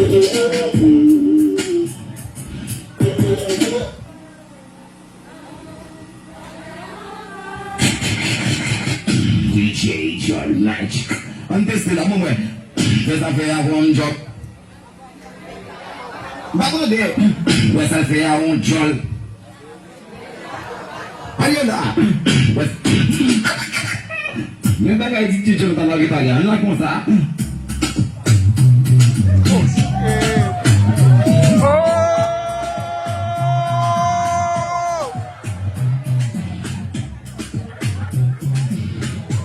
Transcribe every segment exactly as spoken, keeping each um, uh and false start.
D J John Magic. Ann teste la, mwen, mwen. Fè sa fè a one drop. M pa tande. Wè sa l fè a yon djòl. Alyona. Wè. Men bagay di Tchitcho nou ta lage pale an la konsa.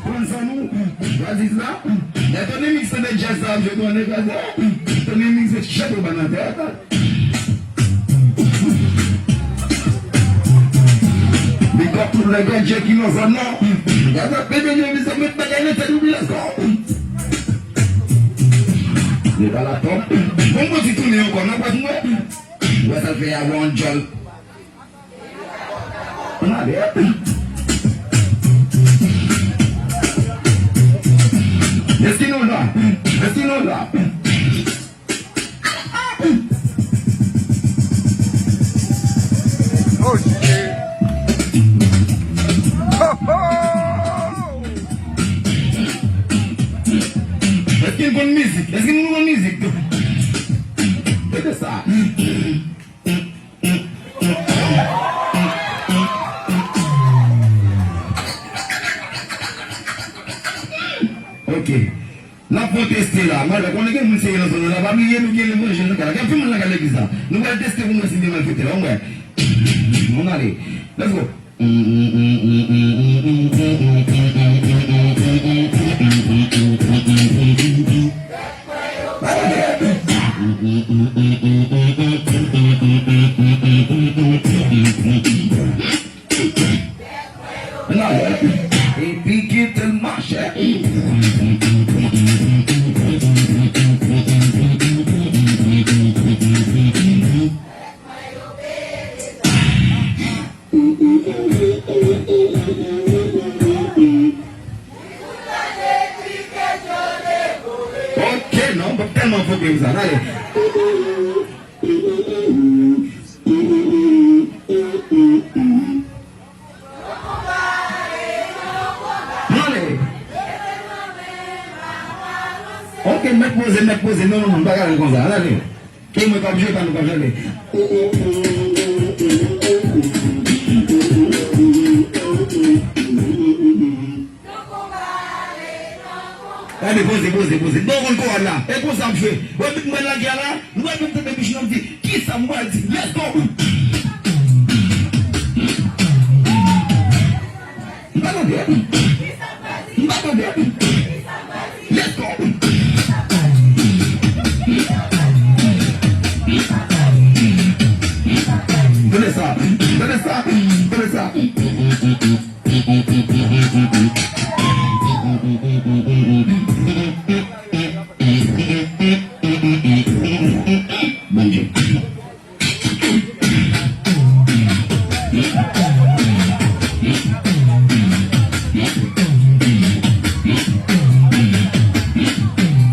Pran san nou, Aziz la. Lè Tony Mix tande djaz sa ap jwe, Tony Mix se chapo ba nan tèt. Big up pou nèg Dje ki nan zòn nan. Gade, bebe, yo, mizè, met bagay nan tèt nou, let's go. Yo pa la top. Bon, bon, ti tounen ankò, nan pòt mwen. Wè sa l fè a one djòl. Ann ale. Èske nou la? Èske nou la? Oh, shit. Ho, ho! Èske n konn mizik? Èske nou konn mizik? Tande sa. Ok. N ap fè yon teste la. Mwen, lè konnen gen moun serye nan zòn nan la, pa bliye nou gen levanjil nan kay la. Gen anpil moun nan kay legliz la. Nou pral teste pou nou wè si gen malfektè la. Ann wè. Ann ale. Let's go. Epi kite l mache. Ok, non, m pap tèlman foke pou sa, gade. Ann ale. Ok, mèt poze, mèt poze. Non, non, non, m pa ka al konsa. Ann ale. Ke mwen k ap jwe, pa nou k ap jwe. Gade, poze, poze, poze. Bon, konn kowad la. E konsa ap jwe. Wè bit mwen lage a la. Nou wè nou tande bich nou di, kisa m pral di? Let's go. M pa tande. M pa tande. Let's go. Tande sa. Tande sa. Tande sa. Bondye.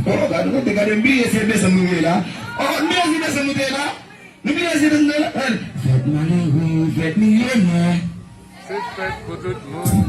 Oh, gade, gade, gade, m bliye se desanm nou ye la. Oh, m bliye se desanm nou te ye la. Nou bliye se desanm nou ye la. Fèt malere, fèt milyonè. Se fèt pou tout moun.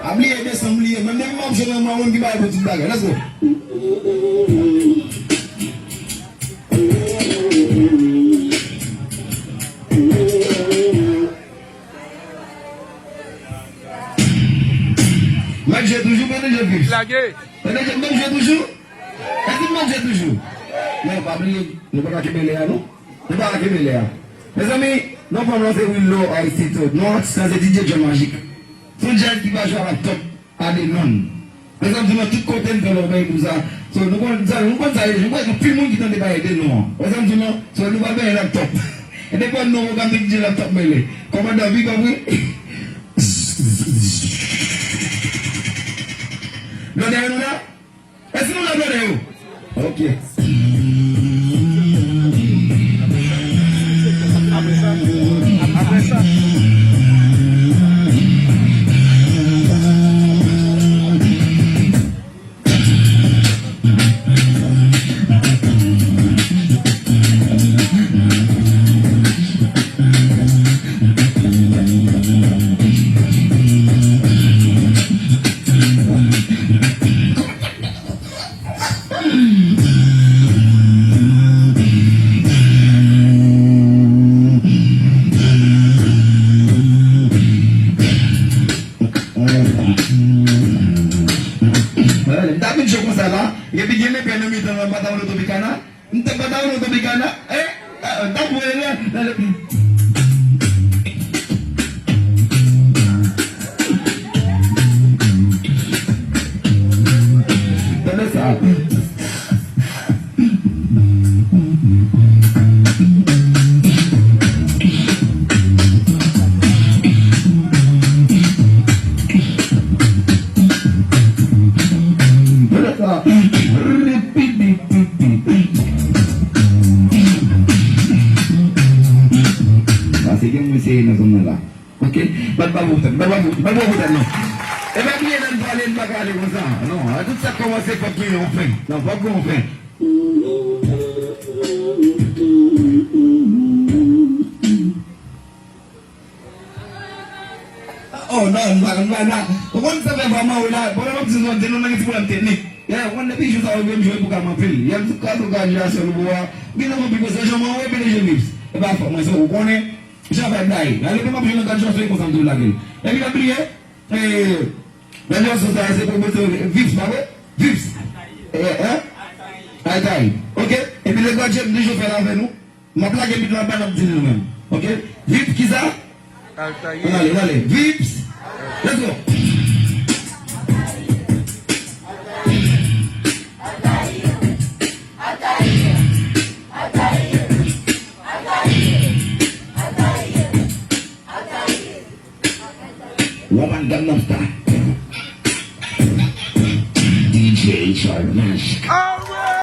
Pa bliye desanm li ye. Menm depi m ap jwe nan mwa, ou menm ki bay pou tout bagay. Let's go. M ap jwe toujou, mwen toujou viv. Lage. Mwen toujou, mwen jwe toujou. Èske m ap jwe toujou? Non, pa bliye, nou pa ka kenbe lè a, non. Nou pa ka kenbe lè a. Mezanmi, non, pa non, se Willow Ice Tito. Non, sa se D J John Magic. Se yon djaz ki pa jwe avèk top a de non. Mezanmi, nou tout kote n fè lòbèy pou sa. So, nou konn sa, nou konn sa, nou konn anpil moun ki tande bagay de non. Mezanmi, non, so, nou pa benyen nan top. Depi w non, w ka vin di laptop mele. Kòmandan, big up, wi. Blòdè yo, nou la? Èske nou la, blòdè yo? Ok. M ta vin jwe konsa la, epi gen lepè nan mitan nan, m pa ta wè l nan Tropicana. M te pa ta wè l nan Tropicana, eh, eh, ta voye lè, lè, lè. Tande sa. Tande sa. Ripidipipi. Pase gen moun seye nan zòn nan la. Ok? Bat bravo pou tèt, bat bravo, bat bravo pou tèt nou. E pa bliye lè n pale, n pa ka ale konsa. Non, a tout sa k kòmanse fòk gen yon fen. Non, fòk gen yon fen. Oh, non, m pa, m pa, m pa. Ou konn sa fè vwa manwe la, pandan m ap di zòt, di nou nan gen ti pwoblèm teknik. Yeah, ou konn depi jou sa yo vin jwe pou kal m anpil. Yeah, m di kado gradyasyon nou pou wè. Gen nan pi pase jan manwe, P D G Vips. E pa fò, mwen, se ou konnen. Jan fè bay. Gade, m ap jwe nan gad jan fè konsa m tou lage. Epi pa bliye, eh, gad jan sa se pwomotè Vips, pa vre? Vips. Eh, hein? Altaïr. Ok? Epi le gad jan m toujou fè l avè nou. M ap lage bit la, pa n ap di nou menm. Ok? Vips, kisa? Altaïr. Ann ale, ann ale. Vips. Let's go. Woman Gangnam Style. D J Charles Nash.